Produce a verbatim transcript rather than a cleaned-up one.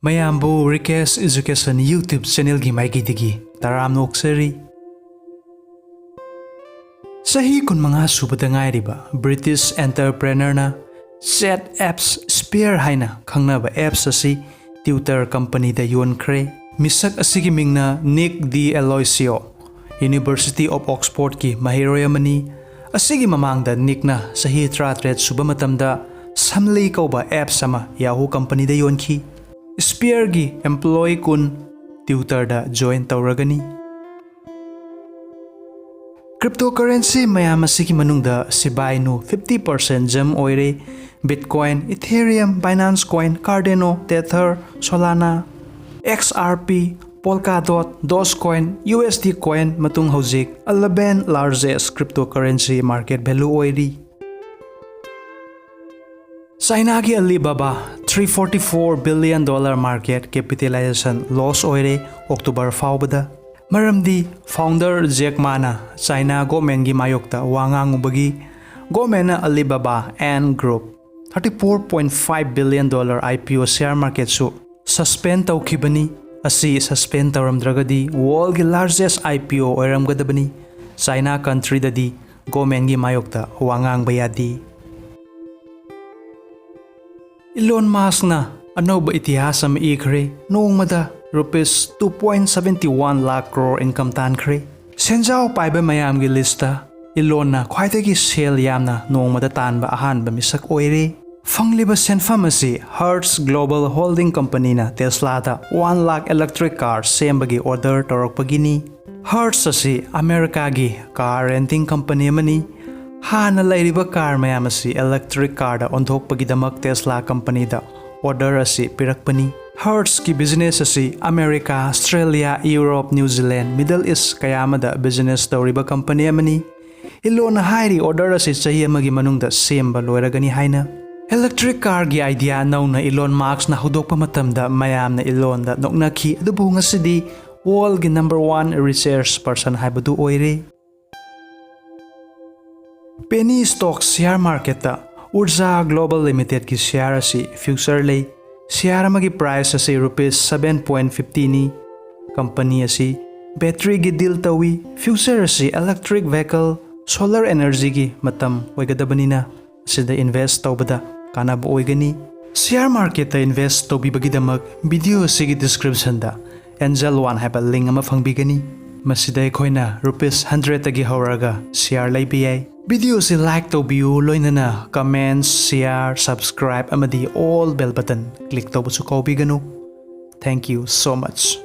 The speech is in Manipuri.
ꯃꯌꯥꯝꯕꯨ Rikesh Education YouTube channelꯒꯤ ꯃꯥꯏꯀꯩꯗꯒꯤ ꯇꯔꯥꯝꯅ ꯑꯣꯛꯆꯔꯤ꯫ ꯆꯍꯤ ꯀꯨꯟꯃꯉꯥ ꯁꯨꯕꯗ ꯉꯥꯏꯔꯤꯕ British entrepreneurꯅ chat apps Spare ꯍꯥꯏꯅ ꯈꯪꯅꯕ apps ꯑꯁꯤ Twitter companyꯗ ꯌꯣꯟꯈ꯭ꯔꯦ꯫ ꯃꯤꯁꯛ ꯑꯁꯤꯒꯤ ꯃꯤꯡꯅ Nick D'Aloisio, University of Oxfordꯀꯤ ꯃꯍꯩꯔꯣꯏ ꯑꯃꯅꯤ꯫ ꯑꯁꯤꯒꯤ ꯃꯃꯥꯡꯗ Nickꯅ ꯆꯍꯤ ꯇꯔꯥꯇꯔꯦꯠ ꯁꯨꯕ ꯃꯇꯝꯗ Samly ꯀꯧꯕ apps ꯑꯃ Yahoo companyꯗ ꯌꯣꯟꯈꯤ꯫ Spareꯒꯤ employee ꯀꯨꯟ Twitterꯗ join ꯇꯧꯔꯒꯅꯤ꯫ Cryptocurrency ꯃꯌꯥꯝ ꯑꯁꯤꯒꯤ ꯃꯅꯨꯡꯗ Shiba Inu fifty percent jump ꯑꯣꯏꯔꯦ꯫ Bitcoin, Ethereum, Binance Coin, Cardano, Tether, Solana, XRP, Polkadot, Dogecoin, USD Coin ꯃꯇꯨꯡ ꯍꯧꯖꯤꯛ eleven largest cryptocurrency market value ꯑꯣꯏꯔꯤ꯫ ꯆꯥꯏꯅꯥꯒꯤ Alibaba three forty four billion dollar market capitalization loss ꯑꯣꯏꯔꯦ ꯑꯣꯛꯇꯣꯕꯔ ꯐꯥꯎꯕꯗ꯫ ꯃꯔꯝꯗꯤ founder Jack Maꯅ ꯆꯥꯏꯅꯥ governmentꯒꯤ ꯃꯥꯌꯣꯛꯇ ꯋꯥ ꯉꯥꯡꯉꯨꯕꯒꯤ governmentꯅ Alibaba Ant Group thirty four point five billion dollar IPO share marketꯁꯨ suspend ꯇꯧꯈꯤꯕꯅꯤ꯫ ꯑꯁꯤ suspend ꯇꯧꯔꯝꯗ꯭ꯔꯒꯗꯤ worldꯒꯤ largest IPO ꯑꯣꯏꯔꯝꯒꯗꯕꯅꯤ꯫ ꯆꯥꯏꯅꯥ countryꯗꯗꯤ governmentꯒꯤ ꯃꯥꯌꯣꯛꯇ ꯋꯥ ꯉꯥꯡꯕ ꯌꯥꯗꯦ꯫ Elon Muskꯅ ꯑꯅꯧꯕ ꯏꯇꯤꯍꯥꯁ ꯑꯃ ꯏꯈ꯭ꯔꯦ꯫ ꯅꯣꯡꯃꯗ rupees two point seventy one lakh crore income ꯇꯥꯟꯈ꯭ꯔꯦ꯫ ꯁꯦꯟꯖꯥꯎ ꯄꯥꯏꯕ ꯃꯌꯥꯝꯒꯤ listꯇ Elonꯅ ꯈ꯭ꯋꯥꯏꯗꯒꯤ ꯁꯦꯜ ꯌꯥꯝꯅ ꯅꯣꯡꯃꯗ ꯇꯥꯟꯕ ꯑꯍꯥꯟꯕ ꯃꯤꯁꯛ ꯑꯣꯏꯔꯦ꯫ ꯐꯪꯂꯤꯕ ꯁꯦꯟꯐꯝ ꯑꯁꯤ Hertz Global Holding Companyꯅ Teslaꯗ one lakh electric car ꯁꯦꯝꯕꯒꯤ order ꯇꯧꯔꯛꯄꯒꯤꯅꯤ꯫ Hertz ꯑꯁꯤ ꯑꯃꯦꯔꯤꯀꯥꯒꯤ car renting company ꯑꯃꯅꯤ꯫ ꯍꯥꯟꯅ ꯂꯩꯔꯤꯕ car ꯃꯌꯥꯝ ꯑꯁꯤ electric carꯗ ꯑꯣꯟꯊꯣꯛꯄꯒꯤꯗꯃꯛ Tesla companyꯗ order ꯑꯁꯤ ꯄꯤꯔꯛꯄꯅꯤ꯫ Hertzꯀꯤ business ꯑꯁꯤ America, Australia, Europe, New Zealand, Middle East ꯀꯌꯥ ꯑꯃꯗ business ꯇꯧꯔꯤꯕ company ꯑꯃꯅꯤ꯫ Elonꯅ ꯍꯥꯏꯔꯤ order ꯑꯁꯤ ꯆꯍꯤ ꯑꯃꯒꯤ ꯃꯅꯨꯡꯗ ꯁꯦꯝꯕ ꯂꯣꯏꯔꯒꯅꯤ ꯍꯥꯏꯅ꯫ Electric carꯒꯤ idea ꯅꯧꯅ Elon Muskꯅ ꯍꯧꯗꯣꯛꯄ ꯃꯇꯝꯗ ꯃꯌꯥꯝꯅ Elonꯗ ꯅꯣꯛꯅꯈꯤ, ꯑꯗꯨꯕꯨ ꯉꯁꯤꯗꯤ worldꯒꯤ number one richest person ꯍꯥꯏꯕꯗꯨ ꯑꯣꯏꯔꯦ꯫ Penny stock share marketꯇ Urja Global Limitedꯀꯤ share ꯑꯁꯤ future ꯂꯩ꯫ Share ꯑꯃꯒꯤ price ꯑꯁꯤ rupees seven point fifty ꯅꯤ꯫ Company ꯑꯁꯤ batteryꯒꯤ deal ꯇꯧꯏ꯫ Future ꯑꯁꯤ electric vehicle, solar energyꯒꯤ ꯃꯇꯝ ꯑꯣꯏꯒꯗꯕꯅꯤꯅ, ꯑꯁꯤꯗ invest ꯇꯧꯕꯗ ꯀꯥꯟꯅꯕ ꯑꯣꯏꯒꯅꯤ꯫ Share marketꯇ invest ꯇꯧꯕꯤꯕꯒꯤꯗꯃꯛ video ꯑꯁꯤꯒꯤ descriptionꯗ Angel One ꯍꯥꯏꯕ link ꯑꯃ ꯐꯪꯕꯤꯒꯅꯤ꯫ ꯃꯁꯤꯗ ꯑꯩꯈꯣꯏꯅ rupees hundredꯇꯒꯤ ꯍꯧꯔꯒ share ꯂꯩꯕ ꯌꯥꯏ꯫ Video ꯑꯁꯤ like ꯇꯧꯕꯤꯌꯨ, ꯂꯣꯏꯅꯅ comments, share, subscribe ꯑꯃꯗꯤ all bell button click ꯇꯧꯕꯁꯨ ꯀꯥꯎꯕꯤꯒꯅꯨ꯫ Thank you so much꯫